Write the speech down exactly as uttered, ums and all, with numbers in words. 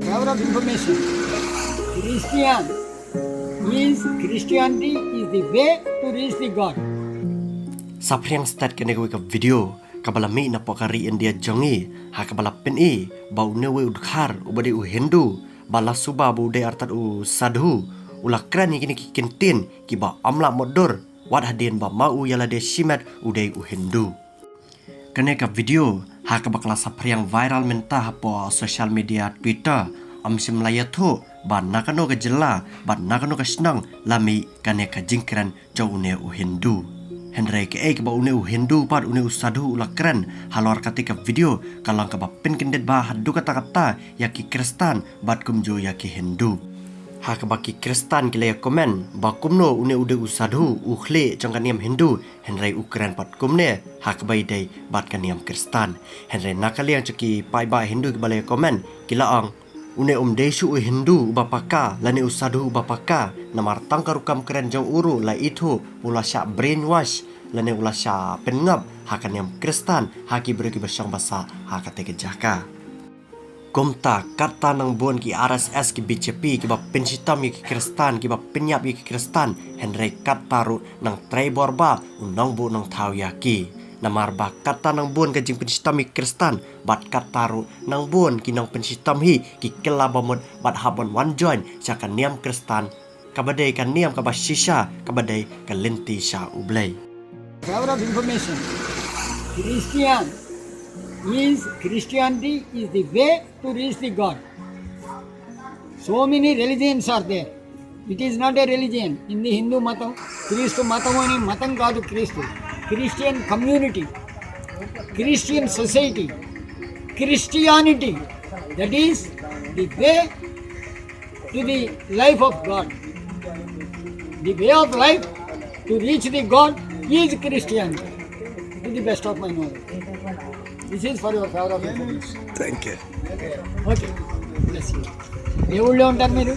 Power of information. Christian is Christianity is the way to reach the God. Saphriang start kane kawei ka video kaba la mih napoh ka ri India jong ngi, ha kaba la pyni ba une uwei u dkhar uba dei u Hindu, ba la suba ba u dei artat u sadhu, u la kren ïa kine ki kyntien kiba ym lah mutdur, wat hadien ba ma u ïa lade shimet u dei u Hindu. Kane ka video ha kaba ka la saphriang viral mynta hapoh social media Twitter, ym shym la ïathuh ba na kano ka jylla bad na kano ka shnong la mih kane ka jingkren jong une u Hindu. Hynrei kaei kaba une u Hindu bad une u sadhu u la kren halor kata ka video ka long kaba pynkyndit bha haduh katta katta ïa ki Khristan bad kumjuh ïa ki Hindu. Ha kaba ki Khristan ki la ïa comment ba kumno une u dei u sadhu u khlieh jong ka niam Hindu, hynrei u kren pat kumne ha kaba ïadei bad ka niam Khristan. Hynrei na ka liang jong ki paidbah Hindu kiba la ïa comment ki la ong, une um dei shuh u Hindu uba paka lane u sadhu uba paka, namar tang ka rukom kren jong u ruh la ithuh u la shah brainwash lane u la shah pynngop ha ka niam Khristan ha ki briew kiba shong ba sah ha kata ka jaka. Kumta katta nang bun ki R S S, ki B J P kiba pynshitom ïa ki Khristan, kiba pynïap ïa ki Khristan, hynrei katta ruh nang trei bor bha u nongbuh nongthaw ïa ki. Namar ba katta nang bun ka jingpynshitom ïa ki Khristan bad katta ruh nang bun ki nongpynshitom hi ki kylla ba mut bad hap ban wan join sha ka niam Khristan, kaba dei ka niam kaba shisha, kaba dei ka lynti sha U Blei. Power of information. Christian is Christianity is the way to reach the God. So many religions are there. It is not a religion. In the Hindu matam, క్రీస్తు మతం అని మతం కాదు క్రీస్తు. Christian community, Christian society, Christianity, that is the way to the life of God. The way of life to reach the God is Christianity, to the best of my knowledge. This is for your power of information. Thank you. Okay. Bless you. దేవుళ్ళే ఉంటారు మీరు.